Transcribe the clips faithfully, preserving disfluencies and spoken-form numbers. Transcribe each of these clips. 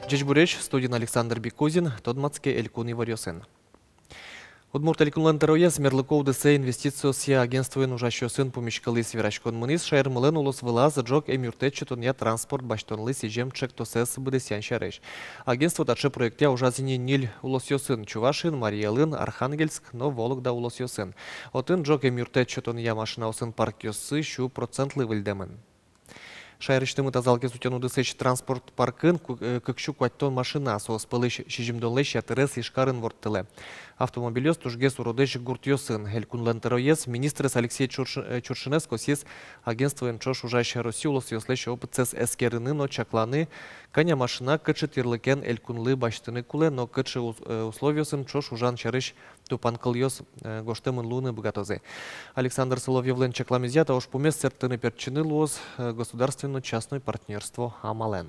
Ӟечбуресь, студиын Александр Бикузин, тодматске элькун иворъёсын. Удмурт Элькунлэн тӧроез мерлыко удысэ инвестициосъя агентствоын ужасьёсын пумиськылӥз. Вераськон мынӥз шаермылэн улос вылаз ӝог эмъюрттэт сётонъя транспорт басьтонлы сӥзем ӵектосэз быдэсъян сярысь. Агентство таӵе проектъя ужаз ини ньыль улосъёсын: Чувашиын, Марий Элын, Архангельск но Вологда улосъёсын. Отын ӝог эмъюрттэт сётонъя машинаосын паркъёссы сю процентлы выльдэмын. Шаерысьтымы тазалыкез утён удысысь транспорт паркын ку-, э, кык сю куатьтон машина, соос пӧлысь сизьымдонлэсь ятырез Ижкарын ворттылэ. Автомобильёс тужгес уродэсь гуртъёсын. Элькунлэн тӧроез, министрез Алексей Чурши-, э, Чуршинэз косӥз агентствоен ӵош ужась Россиысь улосъёслэсь опытсэс эскерыны но чакланы, кӧня машина кыӵе тӥрлыкен элькунлы басьтыны кулэ но кыӵе ус-, э, условиосын ӵош ужан сярысь тупанкылъёс, э, гожтэмын луыны быгатозы. Александр Соловьёвлэн чакламезъя, та ужпумез сэрттыны-пертчыны луоз, э, государственной-частной партнёрство амалэн.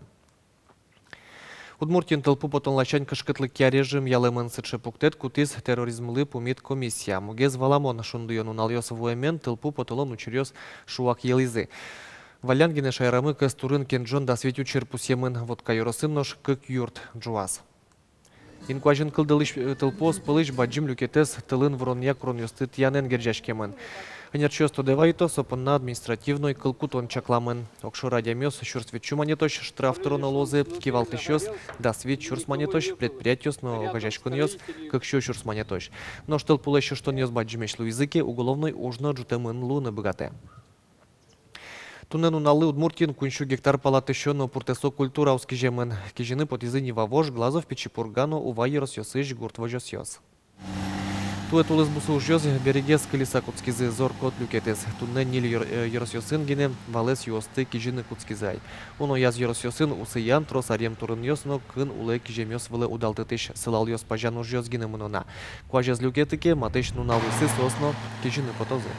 Удмуртиын тылпу потон ласянь кышкытлыкъя режим ялэмын. Сыӵе пуктэт кутӥз терроризмлы пумит комиссия. Мугез валамон: шундыё нуналъёс вуэмен, тылпу потылон учыръёс шуак йылӥзы. Валлян гинэ шаерамы кӧс турын кенӝон дас вить учыр пусъемын. Вотка ёросын нош кык юрт ӝуаз. Инкуазьын кылдылӥсь, э, тылпуос пӧлысь бадӟым люкетэз тылын вуронъя куронъёсты тӥянэн герӟаськемын. Ӧнерчиос тодэ вайыто, со понна административной кыл кутон чакламын. Огшоры адямиос сюрс витьсю манетозь штраф тыроно луозы, кивалтӥсьёс — дас вить сюрс манетозь, предприятиос но огазеяськонъёс — кык сю сюрс манетозь. Нош тылпулэсь ыштонъёс бадӟымесь луизы ке, уголовной уж но ӝутэмын луыны быгатэ. Туннэ нуналлы Удмуртиын куинь сю гектар пала тысё но пуртэсо культураос киземын. Кизьыны потӥзы Нива вож, Глазов, Пичи Пурга но Ува ёросъёсысь гурт возёсъёс. Туэ тулыс бусы ужъёс берегес кылиса кутскизы, зор-кот люкетӥз. Туннэ ньыль ёр-, э, ёросъёсын гинэ валэс юосты кизьыны кутскизы ай. Унояз ёросъёсын усыян, трос аръем турынъёс но кын улэ киземъёс вылэ удалтытӥсь сылалъёс пазян ужъёс гинэ мыно на. Куазез люкеты ке, матысь нуналъёсы соос но кизьыны потозы.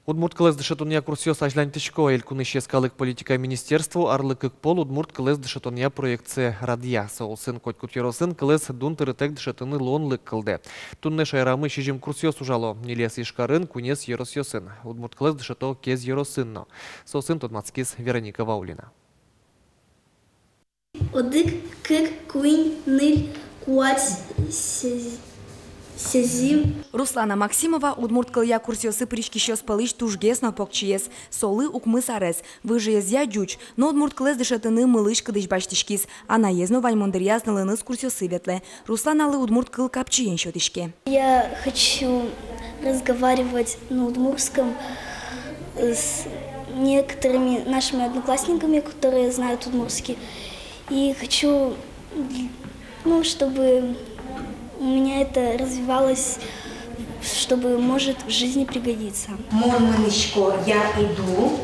Удмурт кылэз дышетонъя курсъёс азьланьтӥсько. Элькунысь йӧскалык политика министерство арлы кык пол удмурт кылэз дышетонъя проектсэ радъя. Со улсын котькуд ёросын кылэз дун тырытэк дышетыны луонлык кылдэ. Туннэ шаерамы сизьым курсъёс ужало: ньылез Ижкарын, куинез ёросъёсын. Удмурт кылэз дышето Кез ёросын но. Соосын тодматскиз Вероника Ваулина. Одӥг, кык, куинь, ньыль, куать, сизь-, сизьым. Руслана Максимова удмурт кылъя курсъёсы пыриськисьёс пӧлысь тужгес но покчиез. Солы укмыс арес. Выжыезъя ӟуч, но удмурт кылэз дышетыны мылысь-кыдысь басьтӥськиз. Анаез но ваньмон дыръяз нылыныз курсъёсы ветлэ. Русланалы удмурт кыл капчиен сётӥське. Я хочу разговаривать на удмуртском, э, с некоторыми нашими одноклассниками, которые знают удмуртский. И хочу, ну, чтобы у меня это развивалось, чтобы, может, в жизни пригодиться. Мон мынӥсько, я иду.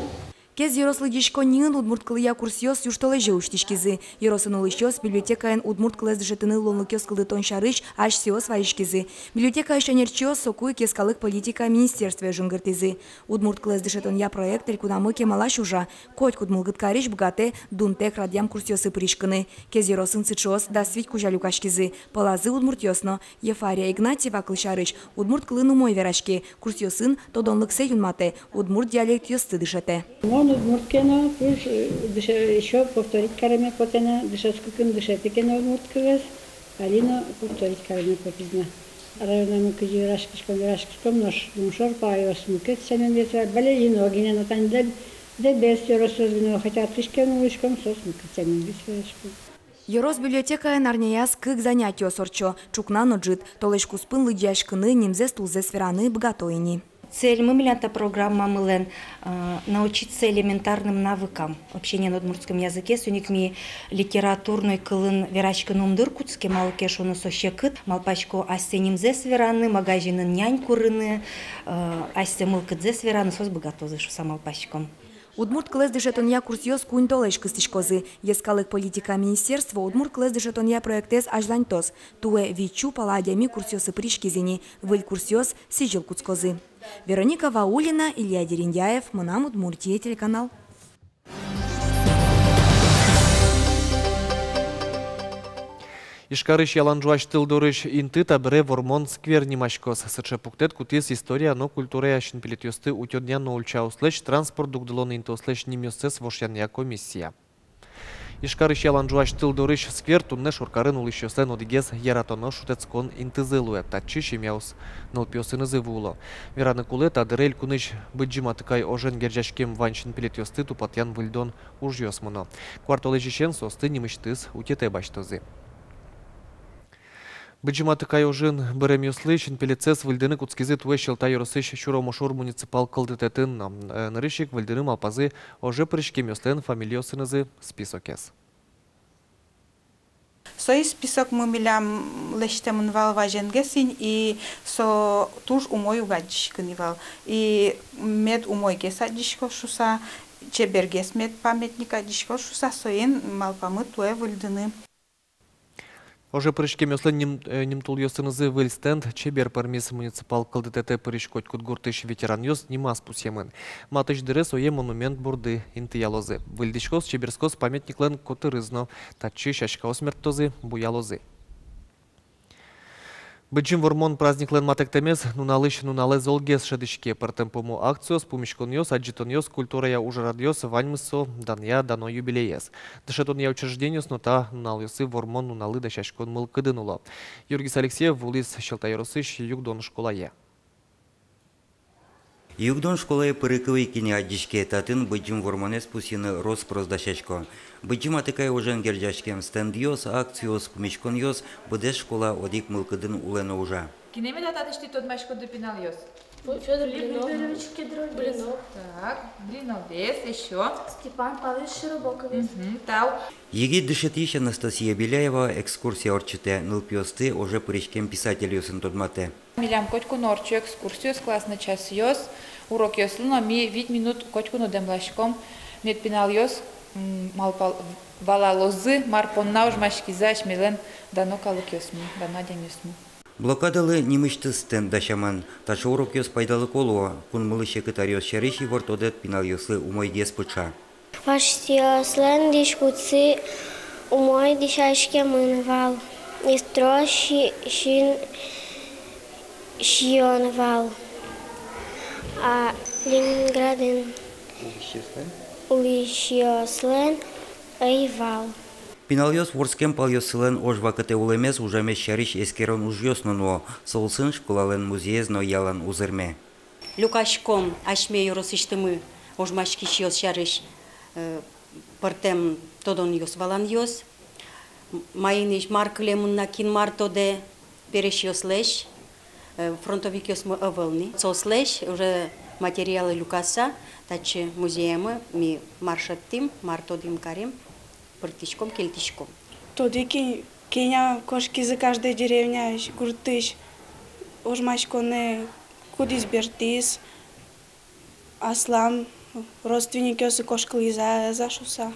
Кез ёрос лыдӟиськонниын удмурт кылъя курсъёс южтолэзе усьтӥськизы. Ёросын улӥсьёс библиотекаын удмурт кылэз дышетыны луонлыкъёс кылдытон сярысь асьсэос вазиськизы. Библиотекаысь ӧнерчиос соку ик йӧскалык политика министерствое жингыртӥзы. Удмурт кылэз дышетонъя проект элькунамы кемалась ужа. Котькуд мылкыд карись быгатэ дунтэк радъям курсъёсы пыриськыны. Кез ёросын сыӵеос дас вить кузя люкаськизы. Пӧлазы удмуртъёс но. Ефария Игнатьева, кылсярысь, удмурт кылын умой вераське, курсъёсын тодонлыксэ юнматэ, удмурт диалектъёсты дышетэ. Мон удмурт ке но, туж, э, дыше-, ещё повторить кареме потэ на, дышетскыкум дышетӥ ке но удмурт кылэз, али но повторить кареме потӥз на. Районамы кызьы вераськиськом, вераськиськом, нош лымшор палаёс мукет сямен ветло, бали ино гинэ но, тани Дэб-, Дэбес ёросъёс гинэ но, хотя тышкем улӥськом, соос мукет сямен ветло. Ёрос библиотекаын арняяз кык занятиос ортчо, ӵукна но ӝыт. Толэзь куспын лыдӟиськыны, нимзэс-тулзэс вераны быгато ини. Цельмы милям та программамылэн, э, научиться элементарным навыкам общения на удмуртском языке. Соин ик ми литературной кылын вераськыны ум дыр кутске, малы ке шуоно со секыт. Малпасько асьсэ нимзэс вераны, магазинын нянь курыны, э, асьсэ мылкыдзэс вераны, соос быгатозы шуса малпаськом. Удмурт кылэз дышетонъя курсъёс куинь толэзь кыстӥськозы. Йӧскалык политика министерство удмурт кылэз дышетонъя проектэз азьланьтоз. Туэ витьсю пала адями курсъёсы пыриськиз ини, выль курсъёс сӥзьыл кутскозы. Вероника Ваулина, Илья Дерендяев, «Мынам Удмуртие» телеканал. Ижкарысь ялан ӝуась тыл дорысь инты табере Вормон сквер нимаськоз. Сыӵе пуктэт кутӥз история но культурая синпелетъёсты утёнъя но ульчаослэсь, транспорт дугдылон интыослэсь нимъёссэс вошъянъя комиссия. Ижкарысь ялан ӝуась тыл дорысь сквер туннэ шоркарын улӥсьёслэн одӥгез яратоно шутэтскон интызы луэ. Татчы семьяос нылпиосынызы вуыло. Вераны кулэ, та дыре элькунысь Быдӟым Атыкай ожен герӟаськем вань синпелетъёсты тупатъян-выльдон ужъёс мыно. Куартолэзьысен соосты нимысьтыз утетэ басьтозы. Быдӟым Атыкай ожын быремъёслы синпелетсэс выльдыны кутскизы туэ Сьӧлта ёросысь Сюромошур муниципал кылдытэтын но. Э, нырысь ик выльдыны малпазы оже пыриськемъёслэн фамилиосынызы списокез. Со списокмы милям лэсьтэмын вал вазенгес ини, и со туж умой уг адӟиськы ни вал. И мед умойгес адӟиськоз шуса, чебергес мед памятник адӟиськоз шуса, соин малпамы туэ выльдыны. Оже пыриськемъёслэн ним-, э, нимтулъёсынызы выль стенд чебер пӧрмиз. Муниципал кылдытэтэ пырись котькуд гуртысь ветеранъёс нимаз пусъемын. Матысь дыре сое монумент борды интыялозы. Выльдӥськоз, чеберскоз памятниклэн котырыз но. Татчы сяськаос мерттозы, буялозы. Быдӟым Вормон праздниклэн матэктэмез нуналысь нуналэ золгес шӧдӥське. Пӧртэм пумо акциос, пумиськонъёс, адӟытонъёс, культурая ужрадъёс — ваньмыз со данъя дано юбилеез. Дышетонъя учреждениос но та нуналъёсы Вормон нуналы дасяськон мылкыдын уло. Юргис Алексеев вуылӥз Сьӧлта ёросысь Югдон школае. Югдон школае пырыку ик ини адӟиське, татын Быдӟым Вормонэз пусйыны рос-прос дасясько. Быдӟым Атыкай ожен герӟаськем стендъёс, акциос, пумиськонъёс — быдэс школа одӥг мылкыдын улэ но ужа. Кинэ меда татысь тӥ тодмаськоды, пиналъёс? Фёдор Блинов. Фёдор Блинов. Кедровец. Блинов. Так, Блиновец, ещё. Степан Павлович Широбоковец. Мгм, тау. Егит дышетӥсь Анастасия Беляева экскурсия ортчытэ, нылпиосты оже пыриськем писательёсын тодматэ. Милям котьку но ортчо экскурсиос, классный часъёс, урокъёслы но ми вить минут котьку но дэмласьком, мед пиналъёс, м, малпал-, валалозы, мар понна ожмаськизы асьмелэн дано калыкъёсмы, дано адямиосмы. Блокадалы нимысьтыз стенд дасямын. Таӵе урокъёс пайдалыко луо. Кунмылы секыт аръёс сярысь ивортодэт пиналъёслы умойгес пыӵа. Вазьтъёслэн дӥськутсы умой дӥсяськемын вал, и трос си-, син сиён вал, а Ленинградын улӥсьёслэн, улӥсьёслэн ӧй вал. Пиналъёс вордскем палъёссылэн ож вакытэ улэмез, ужамез сярысь эскерон ужъёс но нуо. Со улсын школалэн музеез но ялан узырме. Люкаськом асьме ёросысьтымы ожмаськисьёс сярысь, э, пӧртэм тодонъёс-валанъёс. М-, маинысь мар кылемын на, кин мар тодэ, пересьёслэсь, э, фронтовикъёсмы ӧвӧл ни. Соослэсь уже материалы люкаса, татчы музеямы ми мар шедьтӥм, мар тодӥм, карим, пыртӥськом, кельтӥськом. Тодӥ ке-, кӧня кошкизы каждой деревняысь, гуртысь ожмаськонэ, кудӥз бертӥз, аслам родственникъёсы кошкылӥзы-а, ӧз-а шуса.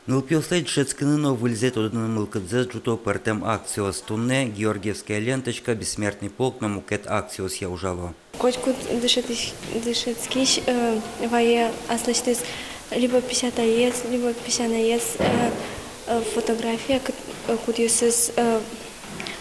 Нылпиослэсь дышетскыны но выльзэ тодыны мылкыдзэс ӝуто пӧртэм акциос. Туннэ «Георгиевская ленточка», «Бессмертный полк» но мукет акциосъя ужало. Котькуд дышетӥсь-, дышетскись, э, вае аслэсьтыз либо песятаез, либо песянаез, э, э, фотография, кыт-, э, кудъёсыз, э,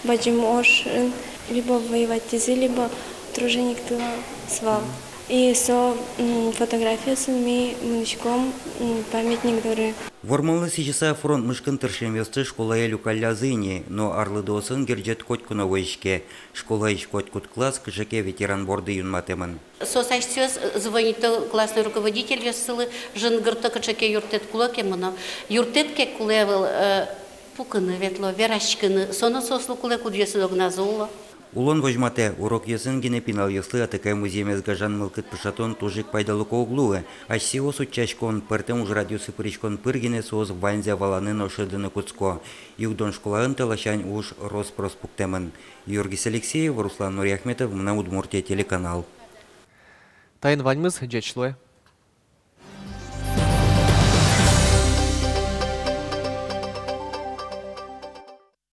бадӟым ожын либо воевать тӥзы, либо труженик тыла свал. И со, м, фотографиясын ми мынӥськом, м, памятник доры. Вормонлы сӥзьыса фронт мышкын тыршемъёсты школае люкаллязы ини, но арлыдоосын герӟет котьку но возиське. Школаысь котькуд класс кыӵе ке ветеран борды юнматэмын. Соос асьсэос звонито классной руководительёссылы, жингырто, кыӵе ке юрттэт кулэ ке, мыно. Юрттэт ке кулэ ӧвӧл, э, пукыны ветло, вераськыны. Со но соослы кулэ, кудъёсыз огназы уло. Улон возьматэ: урокъёсын гинэ пиналъёслы Атыкай музъемез гажан мылкыд пыӵатон туж ик пайдалыко уг луы. Асьсэос утчаськон, пӧртэм ужрадъёсы пыриськон пыр гинэ соос ваньзэ валаны но шӧдыны кутско. Югдон школаын та ласянь уж рос-прос пуктэмын. Юргис Алексеев, Руслан Нуриахметов, «Мынам Удмуртие» телеканал. Таин ваньмыз. Ӟеч луэ.